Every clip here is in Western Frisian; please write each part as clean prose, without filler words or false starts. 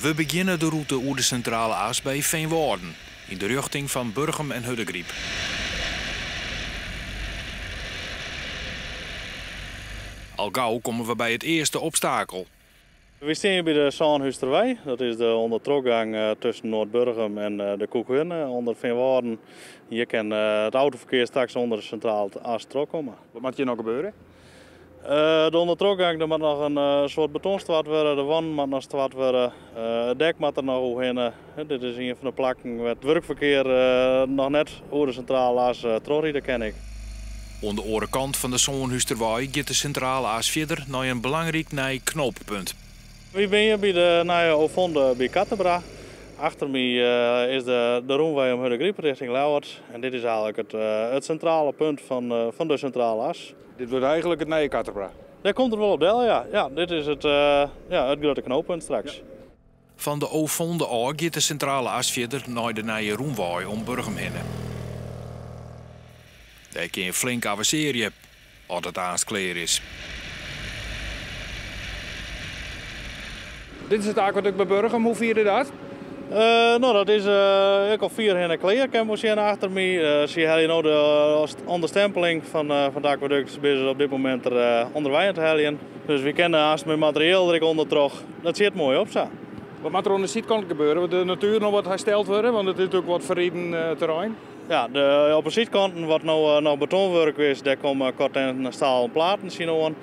We begjinne de rûte oer de Sintrale As by Feanwâlden, yn de rjochting fan Burgum en Hurdegryp. Al gau komme we by it earste obstakel. Wy stean hjir by de Sânhústerwei. Dat is de ûndertrochgang tusken Noardburgum en de Kûkherne ûnder Feanwâlden. Hjir kin it autoferkear straks ûnder de Sintrale As trochkomme. Wat moat hjir noch gebeure? De ûndertrochgang, der moat noch in soad beton stoart wurde, de wanden moat noch stoart wurde, it dek moat der noch oerhinne. Dit is ien fan de plakken wêr't it wurkferkear noch net oer de Sintrale As trochride kin ek. Oan de oare kant fan de Sânhústerwei giet de Sintrale As fierder nei in belangryk nij knooppunt. Wy binne hjir by de nije Ovonde by Katebra. Achter my is de rûnwei om Hurdegryp rjochting Ljouwert en dit is eigentlik it sintrale punt fan de Sintrale As. Dit wurdt eigentlik it nije Katebra? Dêr komt it wol op del, ja. Ja, dit is it, ja, it grutte knooppunt straks. Fan de Ovonde ôf giet de Sintrale As fierder nei de nije rûnwei om Burgum hinne. Dêr kin je flink avensearje as it aanst klear is. Dit is it akwadukt by Burgum, hoe fier is dat? No, dat is ek al fierhinne klear, kin wol sjen achter my. Sy helje no de ûnderstimpeling fan it akwadukt, binne se op dit momint der ûnderwei oan it heljen. Dus wy kinne aanst mei materieel der ek ûndertroch. Dat sjit moai op sa. Wat moat der oan de sydkant gebeure? Moat de natuer noch wat hersteld wurde? Want it is natuerlik wat ferriden terrein. Ja, op de sydkanten wat no noch betonwurk is, dêr komme corten stalen platen tsjinoan.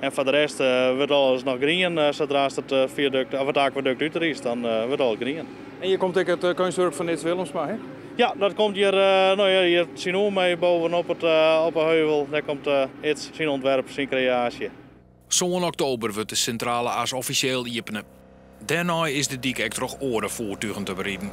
En foar de rest wurdt alles noch grien sadra'tst it fiadukt of it akwadukt útriist, dan wurdt alles grien. En hjir komt ek it keunstwurk fan Ids Willemsma, hè? Ja, dat komt hjir, no ja, hjir tsjinoer my bovenop it, op 'e heuvel. Dêr komt Ids syn ûntwerp, syn kreaasje. Sân oktober wurdt de Sintrale As offisjeel iepene. Dêrnei is de dyk ek troch oare foertugen te beriden.